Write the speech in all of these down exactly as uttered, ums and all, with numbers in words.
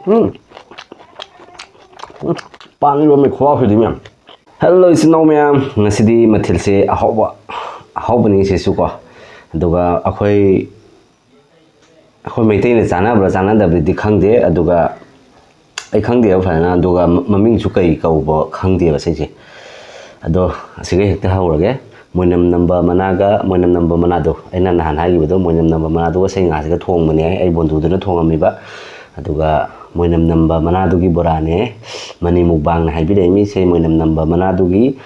ꯎꯝ꯫ ꯎꯝ꯫ ꯄꯥꯟ ꯏꯔꯣꯟꯕꯒꯤ ꯈꯨꯍꯥꯎꯁꯤꯗꯤ ꯃꯌꯥꯝ꯫ ꯍꯦꯜꯂꯣ ꯏꯆꯤꯟ ꯏꯅꯥꯎ ꯃꯌꯥꯝ, ꯉꯁꯤꯗꯤ ꯃꯊꯦꯜꯁꯦ ꯑꯍꯥꯎꯕ, ꯑꯍꯥꯎꯕꯅꯤ ꯁꯤꯁꯨ ꯀꯣ꯫ ꯑꯗꯨꯒ ꯑꯩꯈꯣꯏ, ꯑꯩꯈꯣꯏ ꯃꯩꯇꯩꯅ ꯆꯥꯅꯕ꯭ꯔꯥ ꯆꯥꯅꯗꯕ꯭ꯔꯗꯤ ꯈꯪꯗꯦ, ꯑꯗꯨꯒ ꯑꯩ ꯈꯪꯗꯦꯕ ꯐꯖꯅ, ꯑꯗꯨꯒ ꯃ-, ꯃꯃꯤꯡꯁꯨ ꯀꯩ ꯀꯧꯕ ꯈꯪꯗꯦꯕ ꯁꯤꯁꯦ꯫ ꯑꯗꯣ ꯑꯁꯤꯒ ꯍꯦꯛꯇ ꯍꯧꯔꯒꯦ꯫ ꯃꯣꯏꯅꯝ ꯅꯝꯕ ꯃꯅꯥꯒ, ꯃꯣꯏꯅꯝ ꯅꯝꯕ ꯃꯅꯥꯗꯣ, ꯑꯩꯅ ꯅꯍꯥꯟ ꯍꯥꯏꯈꯤꯕꯗꯣ, ꯃꯣꯏꯅꯝ ꯅꯝꯕ ꯃꯅꯥꯗꯨꯒ ꯁꯤ ꯉꯥꯁꯤꯒ ꯊꯣꯡꯕꯅꯦ, ꯑꯩ ꯕꯣꯟꯗꯨꯗꯨꯅ ꯊꯣꯡꯉꯝꯃꯤꯕ꯫ ꯑꯗꯨꯒ ꯃꯣꯏꯅꯝ ꯅꯝꯕ ꯃꯅꯥꯗꯨꯒꯤ ꯕꯣꯔꯥꯅꯦ, ꯃꯅꯤ ꯃꯨꯛꯕꯥꯡꯅ ꯍꯥꯏꯕꯤꯔꯛꯏ ꯃꯤꯁꯦ, ꯃꯣꯏꯅꯝ ꯅꯝꯕ ꯃꯅꯥꯗꯨꯒꯤ,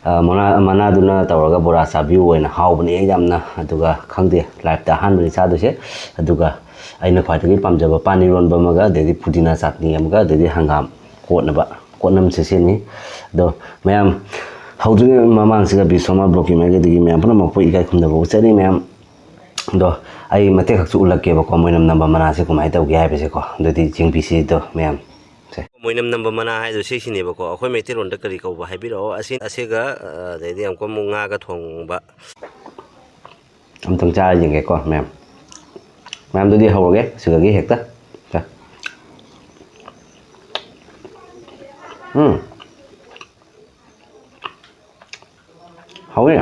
ꯑ, ꯃꯅꯥ-, ꯃꯅꯥꯗꯨꯅ ꯇꯧꯔꯒ ꯕꯣꯔꯥ ꯆꯥꯕꯤꯌꯨ ꯍꯥꯏꯅ ꯍꯥꯎꯕꯅꯦ ꯌꯥꯝꯅ꯫ ꯑꯗꯨꯒ ꯈꯪꯗꯦ, ꯂꯥꯏꯐꯇ ꯑꯍꯥꯟꯕꯅꯤ ꯆꯥꯗꯣꯏꯁꯦ꯫ ꯑꯗꯨꯒ ꯑꯩꯅ ꯈ꯭ꯋꯥꯏꯗꯒꯤ ꯄꯥꯝꯖꯕ ꯄꯥꯟ ꯏꯔꯣꯟꯕ ꯑꯃꯒ, ꯑꯗꯩꯗꯤ ꯄꯨꯗꯤꯅꯥ ꯆꯥꯇꯅꯤ ꯑꯃꯒ, ꯑꯗꯩꯗꯤ ꯍꯪꯒꯥꯝ ꯀꯣꯠꯅꯕ ꯀꯣꯠꯅꯝꯁꯦ ꯁꯤꯅꯤ꯫ ꯑꯗꯣ ꯃꯌꯥꯝ, ꯍꯧꯗ꯭ꯔꯤꯉꯩ ꯃꯃꯥꯡꯁꯤꯗ ꯕꯤꯁ꯭ꯋꯥꯃꯥ ꯕ꯭ꯂꯣꯛꯀꯤ ꯃꯥꯏꯀꯩꯗꯒꯤ ꯃꯌꯥꯝ ꯄꯨꯝꯅꯃꯛꯄꯨ ꯏꯀꯥꯏ ꯈꯨꯝꯅꯕ ꯎꯠꯆꯔꯤ ꯃꯌꯥꯝ꯫ ꯑꯗꯣ ꯑꯩ ꯃꯇꯦꯛ ꯈꯛꯁꯨ ꯎꯠꯂꯛꯀꯦꯕꯀꯣ, ꯃꯣꯏꯅꯝ ꯅꯝꯕ ꯃꯅꯥꯁꯦ ꯀꯃꯥꯏꯅ ꯇꯧꯒꯦ ꯍꯥꯏꯕꯁꯦꯀꯣ꯫ ꯑꯗꯨꯗꯤ ꯌꯦꯡꯕꯤꯁꯤ ꯑꯗꯣ ꯃꯌꯥꯝ꯫ ꯁꯦ꯫ ꯃꯣꯏꯅꯝ ꯅꯝꯕ ꯃꯅꯥ ꯍꯥꯏꯗꯣ ꯁꯤꯁꯤꯅꯦꯕꯀꯣ꯫ ꯑꯩꯈꯣꯏ ꯃꯩꯇꯩꯂꯣꯟꯗ ꯀꯔꯤ ꯀꯧꯕ ꯍꯥꯏꯕꯤꯔꯛꯑꯣ꯫ ꯑꯁꯤ, ꯑꯁꯤꯒ, ꯑ, ꯑꯗꯩꯗꯤ ꯑꯃꯨꯛꯀ ꯑꯃꯨꯛ ꯉꯥꯒ ꯊꯣꯡꯕ꯫ ꯑꯝꯇꯪ ꯆꯥꯔ ꯌꯦꯡꯒꯦꯀꯣ ꯃꯌꯥꯝ꯫ ꯃꯌꯥꯝꯗꯨꯗꯤ ꯍꯧꯔꯒꯦ ꯁꯤꯗꯒꯤ ꯍꯦꯛꯇ꯫ ꯁꯦ꯫ ꯎꯝ꯫ ꯍꯥꯎꯋꯦ꯫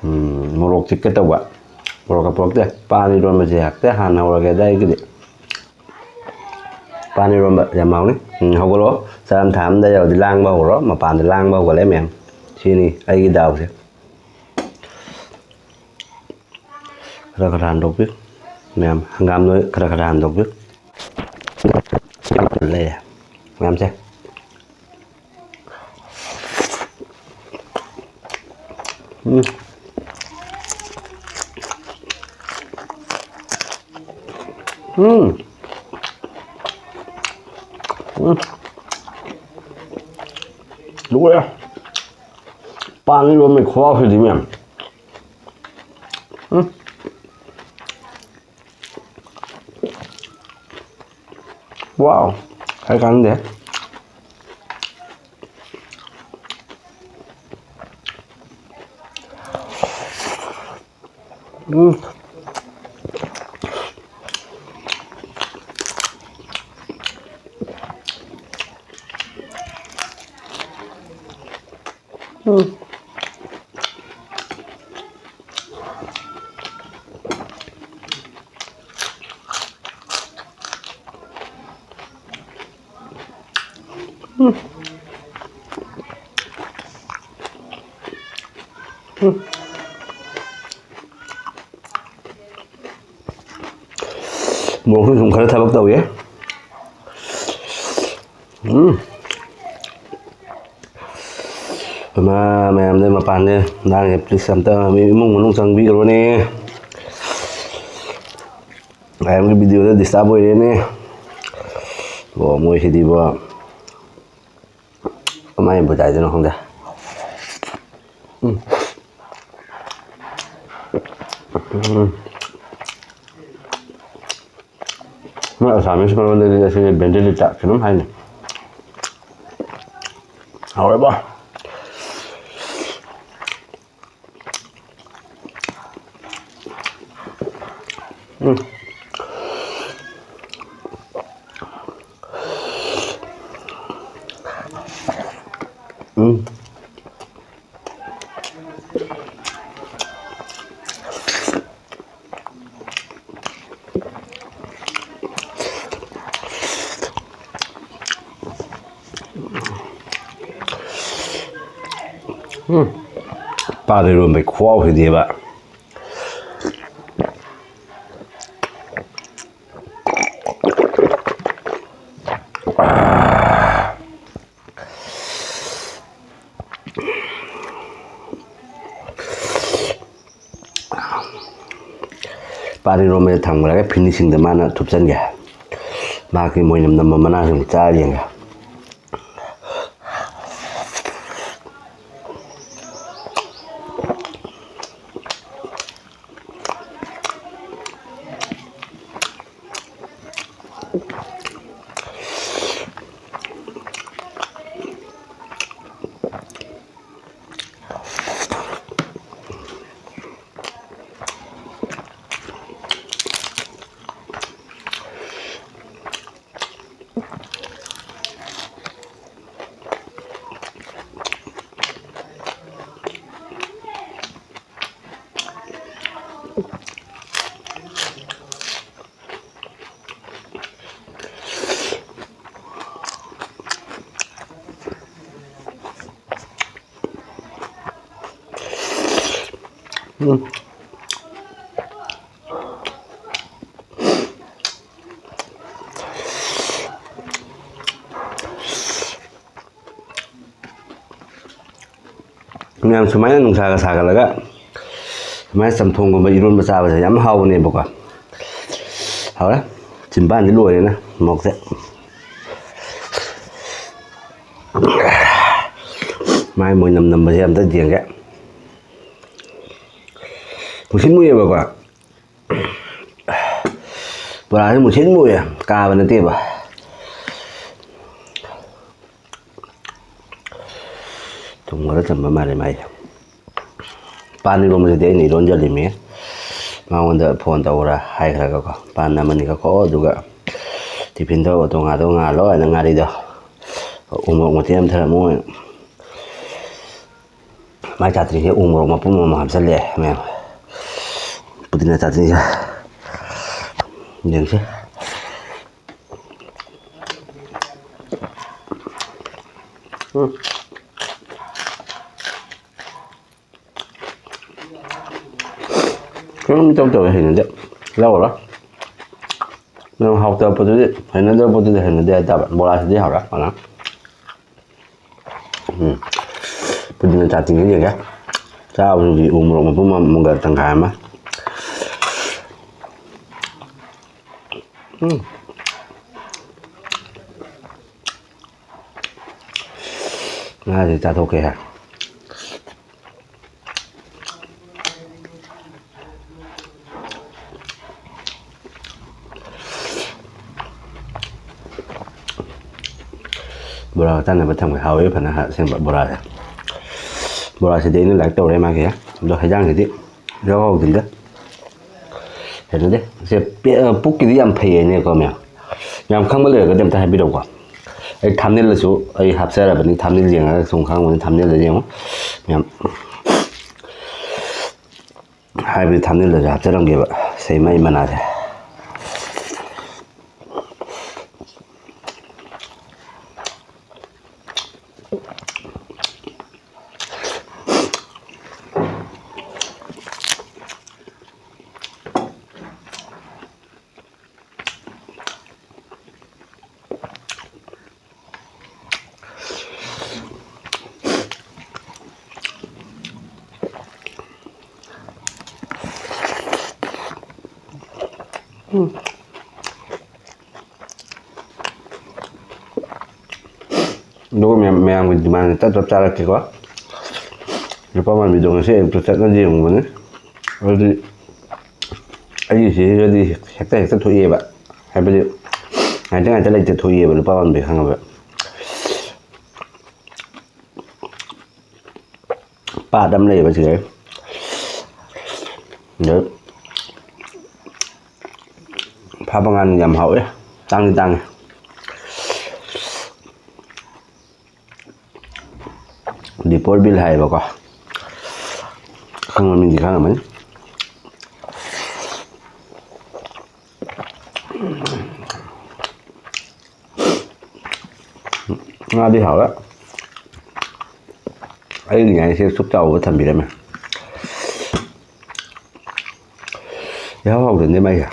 ꯎꯝ, ꯃꯣꯔꯣꯛ ꯆꯤꯛꯀꯦ ꯇꯧꯕ꯫ ꯃꯣꯔꯣꯛꯀ ꯄꯣꯔꯛꯇꯦ꯫ ꯄꯥꯟ ꯏꯔꯣꯟꯕꯁꯦ ꯍꯦꯛꯇ ꯍꯥꯟꯅ ꯍꯧꯔꯒꯦꯗ ꯑꯩꯒꯤꯗꯤ꯫ ꯄꯥꯟ ꯏꯔꯣꯟꯕ ꯌꯥꯝ ꯍꯥꯎꯅꯤ꯫ ꯎꯝ, ꯍꯧꯒꯠꯂꯛꯑꯣ꯫ ꯆꯔꯥ ꯊꯥ ꯑꯃꯗ ꯌꯧꯔꯗꯤ ꯂꯥꯡꯕ ꯍꯧꯔꯣ꯫ ꯃꯄꯥꯟꯗ ꯂꯥꯡꯕ ꯍꯧꯒꯠꯂꯦ ꯃꯌꯥꯝ꯫ ꯁꯤꯅꯤ ꯑꯩꯒꯤ ꯗꯥꯎꯁꯦ꯫ ꯈꯔ ꯈꯔ ꯍꯟꯗꯣꯛꯄꯤꯌꯨ꯫ ꯃꯌꯥꯝ, ꯍꯪꯒꯥꯝ ꯅꯣꯏ ꯈꯔ ꯈꯔ ꯍꯟꯗꯣꯛꯄꯤꯌꯨ꯫ ꯂꯩꯔꯦ ꯃꯌꯥꯝꯁꯦ꯫ ꯎꯝ꯫ ꯎꯝ꯫ ꯎꯝ꯫ ꯂꯣꯏꯔꯦ꯫ ꯄꯥꯟ ꯏꯔꯣꯟꯕꯒꯤ ꯈꯨꯍꯥꯎꯁꯤꯗꯤ ꯃꯌꯥꯝ꯫ ꯎꯝ꯫ ꯋꯥꯎ꯫ ꯍꯥꯏ ꯀꯥꯟꯗꯦ꯫ ꯎꯝ꯫ ꯎꯝ꯫ ꯎꯝ꯫ ꯎꯝ꯫ ꯃꯣꯔꯣꯛꯁꯨ ꯁꯨꯝ ꯈꯔ ꯊꯕꯛ ꯇꯧꯏ꯫ ꯎꯝ꯫ ꯏꯃꯥ, ꯃꯌꯥꯝꯗ ꯃꯄꯥꯟꯗ ꯂꯥꯡꯉꯦ, please ꯑꯝꯇ ꯃꯤ ꯏꯃꯨꯡ ꯃꯅꯨꯡ ꯆꯪꯕꯤꯈ꯭ꯔꯣꯅꯦ꯫ ꯃꯌꯥꯝꯒꯤ video ꯗ disturb ꯑꯣꯏꯔꯦꯅꯦ꯫ ꯑꯣ, ꯃꯣꯏꯁꯤꯗꯤꯕꯣ꯫ ꯀꯃꯥꯏꯅ ꯕꯨꯖꯥꯏꯗꯣꯏꯅꯣ ꯈꯪꯗꯦ꯫ ꯎꯝ꯫ ꯎꯝ꯫ ꯃꯣꯏ Assamese ꯃꯔꯣꯟꯗꯗꯤ ꯑꯁꯤꯁꯦ ꯕꯦꯟꯗꯦꯂꯤꯇꯥ ꯀꯩꯅꯣꯝ ꯍꯥꯏꯅꯤ꯫ ꯍꯥꯎꯔꯦꯕꯣ꯫ ꯎꯝ꯫ ꯎꯝ꯫ ꯎꯝ꯫ ꯄꯥꯟ ꯏꯔꯣꯟꯕꯒꯤ ꯈꯨꯍꯥꯎꯁꯤꯗꯤꯕ꯫ ꯄꯥꯟ ꯏꯔꯣꯟꯕꯗ ꯊꯝꯈ꯭ꯔꯒ finishing ꯗ ꯃꯥꯅ ꯊꯨꯞꯆꯟꯒꯦ꯫ ꯃꯍꯥꯛꯀꯤ ꯃꯣꯏꯅꯝ ꯅꯝꯕ ꯃꯅꯥꯁꯤꯡ ꯆꯥꯔ ꯌꯦꯡꯒꯦ꯫ ꯎꯝ꯫ ꯃꯌꯥꯝ ꯁꯨꯃꯥꯏꯅ ꯅꯨꯡꯁꯥꯒ ꯁꯥꯒꯠꯂꯒ ꯁꯨꯃꯥꯏꯅ ꯆꯝꯊꯣꯡꯒꯨꯝꯕ ꯏꯔꯣꯟꯕ ꯆꯥꯕꯁꯦ ꯌꯥꯝ ꯍꯥꯎꯕꯅꯦꯕꯀꯣ꯫ ꯍꯥꯎꯔꯦ꯫ ꯆꯤꯟꯕꯥꯟꯗꯤ ꯂꯣꯏꯔꯦꯅ ꯃꯣꯔꯣꯛꯁꯦ꯫ ꯃꯥꯏ ꯃꯣꯏꯅꯝ ꯅꯝꯕꯁꯦ ꯑꯝꯇ ꯌꯦꯡꯒꯦ꯫ ꯃꯨꯁꯤꯟ ꯃꯨꯏꯌꯦꯕꯀꯣ꯫ ꯕꯣꯔꯥꯁꯦ ꯃꯨꯁꯤꯟ ꯃꯨꯏꯌꯦ꯫ ꯀꯥꯕ ꯅꯠꯇꯦꯕ꯫ ꯊꯨꯝ ꯈꯔ ꯆꯝꯕ ꯃꯥꯜꯂꯦ ꯃꯥꯏꯁꯦ꯫ ꯄꯥꯟ ꯏꯔꯣꯟꯕꯁꯤꯗꯤ ꯑꯩꯅ ꯏꯔꯣꯟꯖꯜꯂꯤꯃꯤ꯫ ꯃꯉꯣꯟꯗ ꯐꯣꯟ ꯇꯧꯔ ꯍꯥꯏꯈ꯭ꯔꯒꯀꯣ, ꯄꯥꯟ ꯑꯃꯅꯤ ꯀꯛꯈꯣ, ꯑꯗꯨꯒ ꯇꯤꯐꯤꯟꯗ ꯇꯣꯉꯥꯟ ꯇꯣꯉꯥꯜꯂꯣ ꯍꯥꯏꯅ ꯉꯥꯔꯤꯗꯣ ꯎ ꯃꯣꯔꯣꯛ ꯃꯇꯦꯛ ꯑꯃ ꯊꯔꯝꯃꯣ꯫ ꯃꯥꯏ ꯆꯥꯇ꯭ꯔꯤꯁꯦ ꯎ ꯃꯣꯔꯣꯛ ꯃꯄꯨꯝ ꯑꯃ ꯍꯥꯞꯆꯜꯂꯦ ꯃꯌꯥꯝ꯫ ꯄꯨꯗꯤꯅ ꯆꯥꯇ꯭ꯔꯤꯁꯦ ꯌꯦꯡꯁꯦ꯫ ꯎꯝ꯫ ꯀꯩꯅꯣꯝ ꯏꯇꯧ ꯇꯧꯋꯦ, ꯍꯩꯅꯗꯦ꯫ ꯂꯧꯔꯔꯣꯏ꯫ ꯅꯪ ꯍꯥꯎꯇꯕ ꯄꯣꯠꯇꯨꯗꯤ, ꯍꯩꯅꯗꯕ ꯄꯣꯠꯇꯨꯗꯤ ꯍꯩꯅꯗꯦ ꯍꯥꯏꯇꯥꯕ꯫ ꯕꯣꯔꯥꯁꯤꯗꯤ ꯍꯥꯎꯔꯦ ꯐꯅ꯫ ꯎꯝ꯫ ꯄꯨꯗꯤꯅ ꯆꯥꯇꯤꯟꯁꯤ ꯌꯦꯡꯒꯦ꯫ ꯆꯥꯕꯁꯤꯗꯤ ꯎ ꯃꯣꯔꯣꯛ ꯃꯄꯨꯝ ꯑꯃ, ꯃꯪꯒꯜ ꯇꯪꯈꯥꯏ ꯑꯃ꯫ ꯎꯝ꯫ ꯉꯥꯁꯦ ꯆꯥꯊꯣꯛꯀꯦ ꯍꯥꯏ꯫ ꯕꯣꯔꯥꯒ ꯆꯥꯟꯅꯕ ꯊꯝꯒꯦ꯫ ꯍꯥꯎꯋꯦ ꯐꯅ ꯑꯁꯦꯡꯕ ꯕꯣꯔꯥꯁꯦ꯫ ꯕꯣꯔꯥꯁꯤꯗꯤ ꯑꯩꯅ ꯂꯥꯏꯛ ꯇꯧꯔꯦ ꯃꯥꯒꯤ꯫ ꯑꯗꯣ ꯍꯩꯖꯥꯡꯁꯤꯗꯤ ꯏꯍꯥꯎ ꯍꯥꯎꯗꯦꯗ꯫ ꯍꯩꯅꯗꯦ꯫ ꯁꯦ ꯄꯦ-, ꯄꯨꯛꯀꯤꯗꯤ ꯌꯥꯝ ꯐꯩ ꯍꯥꯏꯅꯦꯀꯣ ꯃꯌꯥꯝ꯫ ꯌꯥꯝ ꯈꯪꯕ ꯂꯩꯔꯒꯗꯤ ꯑꯝꯇ ꯍꯥꯏꯕꯤꯔꯛꯎꯀꯣ꯫ ꯑꯩ ꯊꯝꯅꯦꯜꯗꯁꯨ ꯑꯩ ꯍꯥꯞꯆꯔꯕꯅꯤ꯫ ꯊꯝꯅꯦꯜ ꯌꯦꯡꯉꯒ ꯁꯨꯝ ꯈꯪꯕꯅꯤ꯫ ꯊꯝꯅꯦꯜꯗ ꯌꯦꯡꯉꯨ ꯃꯌꯥꯝ꯫ ꯍꯥꯏꯕꯗꯤ ꯊꯝꯅꯤꯜꯗꯁꯨ ꯍꯥꯞꯆꯔꯝꯒꯦꯕ ꯁꯦꯝꯃꯩ ꯃꯅꯥꯁꯦ꯫ ꯑꯗꯨꯒ ꯃꯌꯥꯝ, ꯃꯌꯥꯝꯒꯤ ꯗꯤꯃꯥꯟꯁꯦ ꯇꯞ ꯇꯞ ꯆꯥꯔꯛꯀꯦꯀꯣ꯫ ꯂꯨꯄꯥ ꯃꯥꯟꯕꯤꯗꯣ ꯉꯁꯤ ꯑꯌꯨꯛꯇ ꯆꯠꯅ ꯌꯦꯡꯉꯨꯕꯅꯤ꯫ ꯑꯗꯨꯗꯤ ꯑꯩꯒꯤ ꯁꯤꯒꯗꯤ ꯍꯦꯛꯇ ꯍꯦꯛꯇ ꯊꯣꯛꯑꯦꯕ꯫ ꯍꯥꯏꯕꯗꯤ ꯉꯥꯏꯇ ꯉꯥꯏꯇ ꯂꯩꯇ ꯊꯣꯛꯑꯦꯕ ꯂꯨꯄꯥ ꯃꯥꯟꯕꯤ ꯈꯪꯉꯕ꯫ ꯄꯥꯠ ꯑꯃ ꯂꯩꯌꯦꯕ ꯁꯤꯗ꯫ ꯑꯗ ꯐꯥꯕ ꯉꯥꯅ ꯌꯥꯝ ꯍꯥꯎꯋꯦ꯫ ꯇꯥꯡꯗꯤ ꯇꯥꯡꯉꯦ꯫ ꯗꯤꯄꯣꯔ ꯕꯤꯜ ꯍꯥꯏꯌꯦꯕꯀꯣ꯫ ꯈꯪꯕ ꯃꯤꯗꯤ ꯈꯪꯉꯝꯃꯅꯤ꯫ ꯉꯥꯗꯤ ꯍꯥꯎꯋꯦ꯫ ꯑꯩꯒꯤ ꯉꯥꯏꯁꯦ ꯁꯨꯛ ꯆꯥꯎꯕ ꯊꯝꯕꯤꯔꯝꯃꯦ꯫ ꯏꯍꯥꯎ ꯍꯥꯎꯗꯅꯦ ꯃꯥꯏꯁꯦ꯫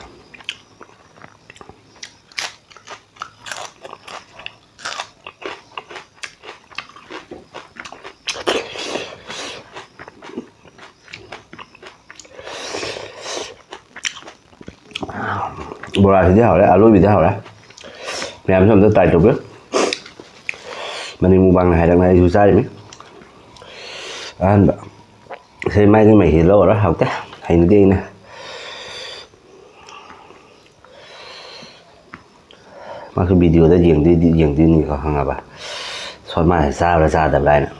ꯕꯣꯔꯥꯁꯤꯗꯤ ꯍꯥꯎꯔꯦ, ꯑꯂꯣꯏꯕꯤꯗꯤ ꯍꯥꯎꯔꯦ꯫ ꯃꯌꯥꯝꯁꯨ ꯑꯝꯇ try ꯇꯧꯕꯤꯌꯨ꯫ ꯃꯅꯤꯡ ꯃꯨꯛꯕꯥꯡꯅ ꯍꯥꯏꯔꯛꯅ ꯑꯩꯁꯨ ꯆꯥꯔꯤꯃꯤ꯫ ꯑꯍꯥꯟꯕ꯫ ꯁꯤ ꯃꯥꯏꯒꯤ ꯃꯍꯤ ꯂꯧꯔꯔꯣꯏ, ꯍꯥꯎꯇꯦ꯫ ꯍꯩꯅꯗꯦ ꯑꯩꯅ꯫ ꯃꯥꯁꯨ videoꯗ ꯌꯦꯡꯗꯣꯏꯗꯤ, ꯌꯦꯡꯗꯣꯏꯅꯤꯀꯣ, ꯈꯪꯉꯕ? ꯁꯣ-, ꯃꯥꯁꯦ ꯆꯥꯕ꯭ꯔꯥ ꯆꯥꯗꯕ꯭ꯔꯥ ꯍꯥꯏꯅ꯫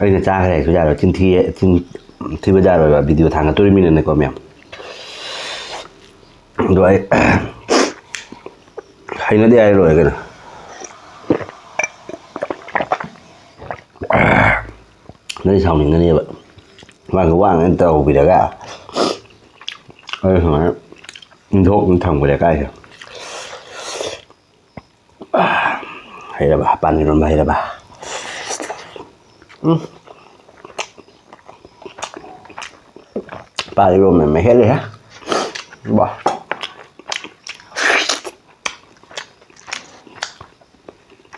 ꯑꯩꯅ ꯆꯥꯈ꯭ꯔꯦ ꯍꯥꯏꯁꯨ ꯌꯥꯔꯣꯏ, ꯆꯤꯟꯊꯤ, ꯆꯤꯟ ꯊꯤꯕ ꯌꯥꯔꯣꯏꯕ, video ꯊꯥꯡꯒꯠꯇꯣꯔꯤꯃꯤꯅꯅꯦꯀꯣ, ꯃꯌꯥꯝ꯫ ꯑꯗꯣ ꯑꯩ ꯍꯩꯅꯗꯦ ꯍꯥꯏꯔ ꯂꯣꯏꯔꯦ ꯀꯩꯅꯣ꯫ ꯅꯣꯏ ꯁꯥꯎꯅꯤꯡꯒꯅꯦꯕ꯫ ꯃꯥꯒ ꯋꯥ ꯉꯥꯡ ꯇꯧꯕꯤꯔꯒ ꯑꯩ ꯁꯨꯃꯥꯏꯅ ꯏꯟꯊꯣꯛꯅ ꯊꯝꯈ꯭ꯔꯦ ꯀꯥꯏꯁꯦ꯫ ꯍꯩꯔꯕ? ꯄꯥꯟ ꯏꯔꯣꯟꯕ ꯍꯩꯔꯕ? ꯎꯝ꯫ ꯄꯥꯟ ꯏꯔꯣꯟꯕ ꯃꯍꯦꯜꯂꯦꯍꯦ꯫ ꯋꯥ꯫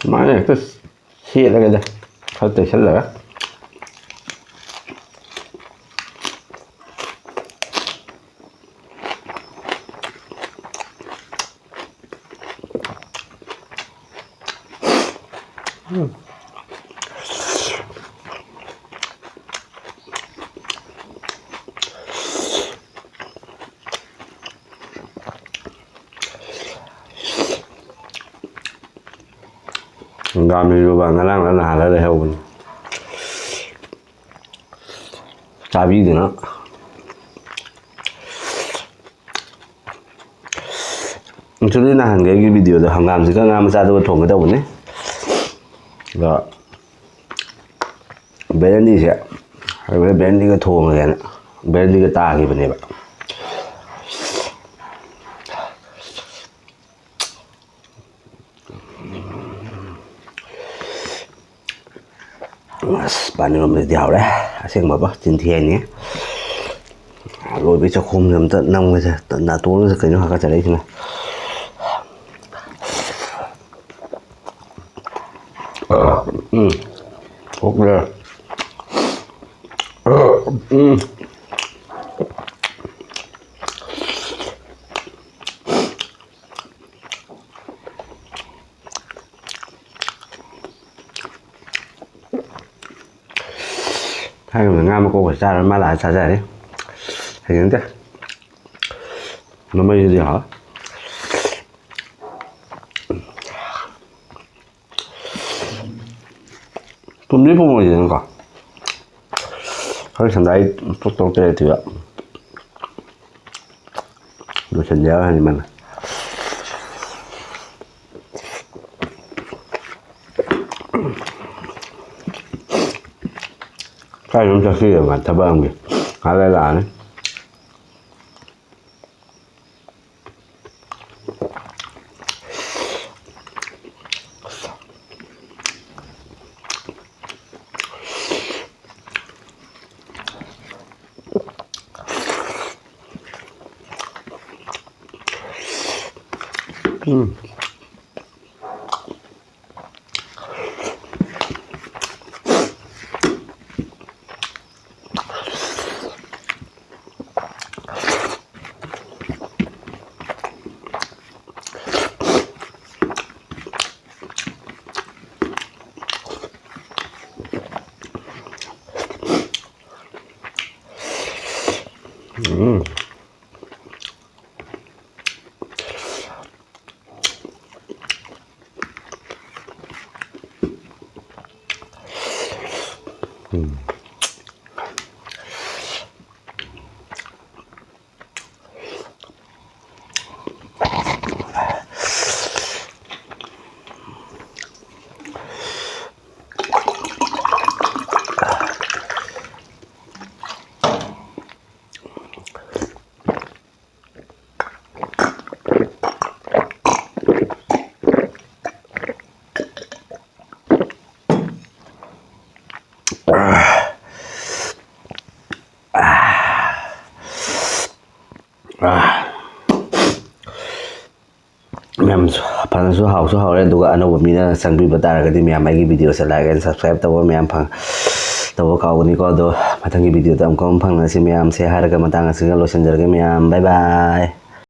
ꯁꯨꯃꯥꯏꯅ ꯍꯦꯛꯇ ꯁꯦꯠꯂꯒꯦꯗ, ꯈꯔ ꯇꯩꯁꯜꯂꯒ꯫ ꯍꯪꯒꯥꯝ ꯏꯔꯣꯟꯕ ꯉꯔꯥꯡꯂ ꯅꯍꯥꯟꯂ ꯂꯩꯍꯧꯕꯅꯤ꯫ ꯆꯥꯕꯤꯗꯅ꯫ Actually, ꯅꯍꯥꯟꯒꯤ ꯑꯩꯒꯤ video ꯗ ꯍꯪꯒꯥꯝꯁꯤꯒ ꯉꯥ ꯃꯆꯥꯗꯨꯒ ꯊꯣꯡꯒꯦ ꯇꯧꯕꯅꯤ꯫ ꯑꯗꯣ ꯕꯦꯂꯦꯟꯗ꯭ꯔꯤꯁꯦ, ꯕꯦꯂꯦꯟꯗ꯭ꯔꯤꯒ ꯊꯣꯡꯉꯒꯦꯅ ꯕꯦꯂꯦꯟꯗ꯭ꯔꯤꯒ ꯇꯥꯈꯤꯕꯅꯦꯕ꯫ ꯑꯁ, ꯄꯥꯟ ꯏꯔꯣꯟꯕꯁꯤꯗꯤ ꯍꯥꯎꯔꯦ꯫ ꯑꯁꯦꯡꯕꯕꯨ ꯆꯤꯟꯊꯤ ꯍꯥꯏꯅꯤ꯫ ꯂꯣꯏꯕꯩ ꯆꯥꯛꯈꯣꯝꯁꯦ ꯑꯝꯇ ꯅꯝꯒꯦꯁꯦ꯫ ꯅꯥꯇꯣꯟꯁꯦ ꯀꯩꯅꯣ ꯍꯥꯀꯠꯆꯔꯛꯏꯁꯤꯅ꯫ ꯎꯝ꯫ ꯑꯣꯛꯂꯦ꯫ ꯎꯝ꯫ ꯊꯥꯏꯅ ꯉꯥ ꯃꯀꯣꯛꯀ ꯆꯥꯔ ꯃꯥ ꯂꯥꯛꯑ ꯆꯥꯖꯔꯦ꯫ ꯍꯌꯦꯡꯗꯤ ꯃꯃꯩꯗꯨꯗꯤ ꯍꯥꯎ꯫ ꯄꯨꯝꯗꯤ ꯄꯨꯝꯃꯣꯏꯗꯅꯀꯣ꯫ ꯍꯣꯔꯦꯟ ꯁꯟꯗꯥꯏ ꯇꯣꯛ ꯇꯣꯛ ꯇꯔꯦꯠꯇꯨꯗ ꯂꯣꯏꯁꯤꯟꯖꯔꯛꯑꯅꯤ ꯃꯥꯅ꯫ ꯀꯥꯏꯗꯅꯣꯝ ꯆꯠꯈꯤꯑꯕ ꯊꯕꯛ ꯑꯃꯒꯤ꯫ ꯉꯥꯏꯍꯥꯛ ꯂꯩꯔ ꯂꯥꯛꯑꯅꯤ꯫ ꯎꯝ꯫ ꯎꯝ꯫ ꯎꯝ꯫ ꯃꯌꯥꯝ, ꯐꯅꯁꯨ ꯍꯥꯎꯁꯨ ꯍꯥꯎꯔꯦ, ꯑꯗꯨꯒ ꯑꯅꯧꯕ ꯃꯤꯅ ꯆꯪꯕꯤꯕ ꯇꯥꯔꯒꯗꯤ ꯃꯌꯥꯝ ꯑꯩꯒꯤ videoꯁꯦ like and subscribe ꯇꯧꯕ ꯃꯌꯥꯝ ꯐꯪ-, ꯇꯧꯕ ꯀꯥꯎꯒꯅꯤꯀꯣ꯫ ꯑꯗꯣ ꯃꯊꯪꯒꯤ videoꯗ ꯑꯃꯨꯛꯀ ꯑꯃꯨꯛ ꯐꯪꯅꯁꯤ ꯃꯌꯥꯝꯁꯦ ꯍꯥꯏꯔꯒ ꯃꯇꯥꯡ ꯑꯁꯤꯒ ꯂꯣꯏꯁꯤꯟꯖꯔꯒꯦ ꯃꯌꯥꯝ꯫ Bye bye꯫